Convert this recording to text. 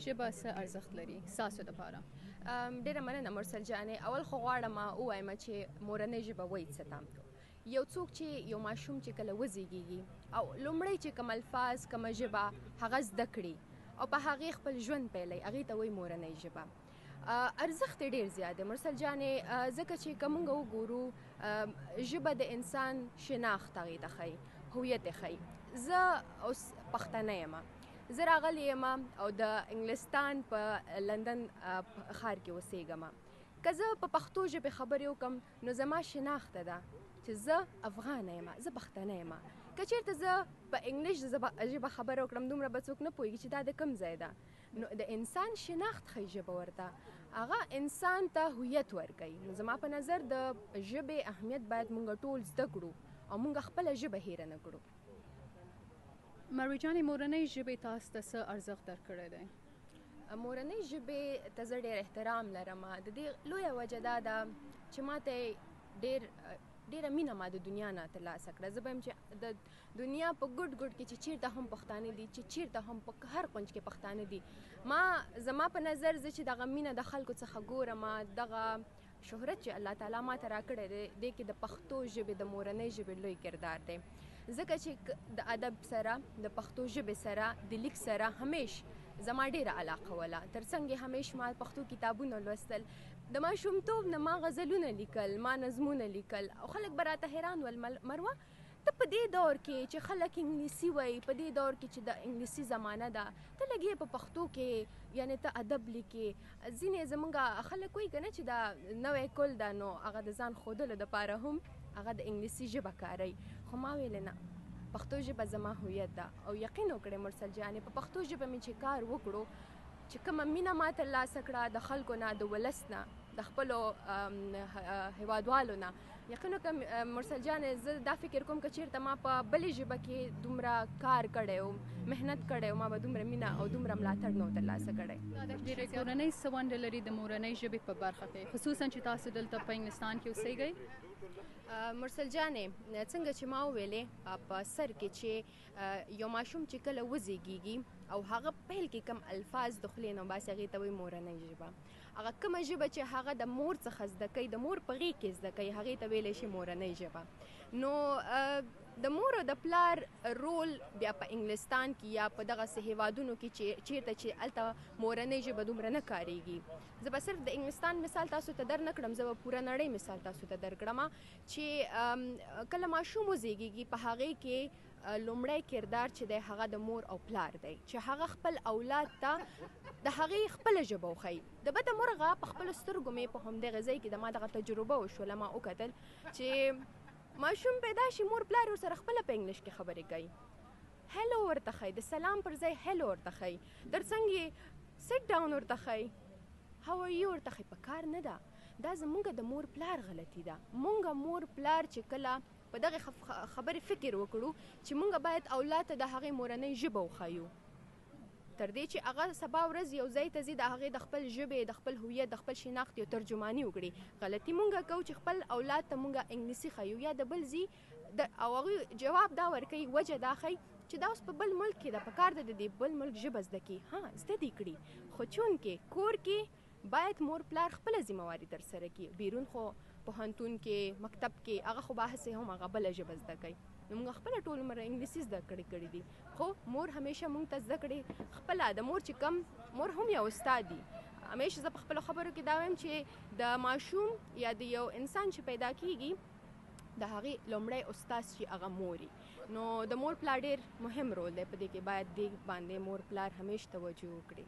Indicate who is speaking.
Speaker 1: ژبه څه ارزښت لري ستاسو دپاره؟
Speaker 2: ډېره مننه مرسل جانې. اول خو غواړم ووایم چې مورنۍ ژبه وایي څه ته. یو څوک چې یو ماشوم چې کله وزیږیږي او لومړی چې کوم الفاظ، کومه ژبه هغه زده کړي او په هغې خپل ژوند پیلوي، هغې ته وایي مورنۍ ژبه. ارزښت یې ډېر زیات دی مرسل جانې، ځکه چې که موږ وګورو ژبه د انسان شناخت هغې ته ښیي، هویت یې ښیي. زه اوس پښتنه یم، زه راغلې یم او د انګلستان په لندن ښار کې اوسېږم. که زه په پښتو ژبې خبرې وکړم نو زما شناخته ده چې زه افغانه یم، زه پښتنه یم. که چېرته زه په انګلیش ژبه خبره وکړم دومره به څوک نه پوهېږي چې دا د کوم ځای ده. نو د انسان شناخت ښیي ژبه ورته، هغه انسان ته هویت ورکوي. نو زما په نظر د ژبې اهمیت باید موږ ټول زده کړو او موږ خپله ژبه هېره نه کړو.
Speaker 1: مروې جانې، مورنۍ ژبې تاسو ته څه ارزښت درکړی دی؟
Speaker 2: مورنۍ ژبې ته زه ډېر احترام لرم. د دې لویه وجه دا ده چې ما ته ډېره مینه ما د دنیا نه ترلاسه کړه. زه به وایم چې د دنیا په ګوټ ګوټ کې چې چیرته هم پښتانه دي، چې چیرته هم په هر کونج کې پښتانه دي، ما زما په نظر زه چې دغه مینه د خلکو څخه ګورم، دغه شهرت چې الله تعالی ما ته راکړی دی، دې کې د پښتو ژبې د مورنۍ ژبې لوی کردار دی. ځکه چې د ادب سره، د پښتو ژبې سره، د لیک سره همیش زما ډېره علاقه وله. ترڅنګ یې همیش ما پښتو کتابونه لوستل. د ماشومتوب نه ما غزلونه لیکل، ما نظمونه لیکل او خلک به راته حیران ول، مروه ته په دې دور کې چې خلک انګلیسي وایي، په دې دور کې چې د انګلیسي زمانه ده، ته لګې په پښتو کې یعنې ته ادب لیکې. ځینې زمونږ خلک وایي که نه چې دا نوی کل ده، نو هغه د ځان ښودلو دپاره هم هغه د انګلیسي ژبه کاروي. خو ما ویل نه، پښتو ژبه زما هویت ده. او یقین وکړئ مرسل جانې، په پښتو ژبه مې چې کار وکړو، چې کومه مینه ما ترلاسه کړه د خلکو نه، د ولس نه، د خپلو هیوادوالو نه، یقین وکړه مرسل جانې، زه دا فکر کوم که چېرته ما په بلې ژبه کې دومره کار کړی و، محنت کړی و، ما به دومره مینه او دومره ملاتړ نه و ترلاسه کړی.
Speaker 1: د کورنۍ څه ونډه لري د مورنۍ ژبې په برخه کې، خصوصا چې تاسو دلته په انګلستان کې اوسېږئ؟
Speaker 2: مرسل جانې، څنګه چې ما وویلې په سر کې چې یو ماشوم چې کله وزیږیږي او هغه پیل کې کم الفاظ د خولې نه وباسي، هغې ته وایي مورنۍ ژبه. هغه کومه ژبه چې هغه د مور څخه زده کوي، د مور په غېږ کې زده کوي، هغې ته ویلی شي مورنۍ ژبه. نو د مور او د پلار رول بیا په انګلستان کې یا په دغسې هیوادونو کې چې چیرته چې هلته مورنۍ ژبه دومره نه کاریږي. زه به صرف د انګلستان مثال تاسو ته در نه کړم، زه به پوره نړۍ مثال تاسو ته درکړم چې کله ماشوم وزیږیږي په هغې کې لومړی کردار چې دی هغه د مور او پلار دی، چې هغه خپل اولاد ته د هغې خپله ژبه وښیي. د بده مرغه په خپلو سترګو مې په همدغه ځای کې د ما دغه تجربه وشوله. ما وکتل چې ماشوم پیدا شي، مور پلار ورسره خپله په انګلیش کې خبرې کوي، hello ورته ښیي، د سلام پر ځای hello ورته ښیي، ترڅنګ یې sit down ورته ښیي، how are you ورته ښیي. په کار نه ده، دا زمونږ د مور پلار غلطي ده. مونږ مور پلار چې کله په دغې خبرې فکر وکړو چې مونږ باید اولاد ته د هغې مورنۍ ژبه وښیو، تر دې چې هغه سبا ورځ یو ځای ته ځي، د هغې د خپل ژبې، د خپل هویت، د خپل شناخت یو ترجماني وکړي. غلطي مونږ کوو چې خپل اولاد ته مونږ انګلیسي ښیو یا د بل ځي او هغوی جواب دا ورکوي، وجه دا ښیي چې دا اوس په بل ملک کې ده، په کار ده د دې بل ملک ژبه زده کړي. ها، زده دې کړي، خو چونکې کور کې باید مور پلار خپله ذمهواري ترسره کړي. بیرون خو پوهنتون کې، مکتب کې هغه خو به هسې هم هغه بله ژبه زده کوي. نو موږ خپله ټول عمر انګلیسي زده کړې کړې دي، خو مور همیشه موږ ته زده کړې خپله د مور چې کم مور هم یو استاد دي. همیشه زه په خپلو خبرو کې دا وایم چې د ماشوم یا د یو انسان چې پیدا کیږي د هغې لومړی استاد چې هغه مور وي. نو د مور پلار ډېر مهم رول دی په دې کې، باید دې باندې مور پلار همیش توجه وکړي.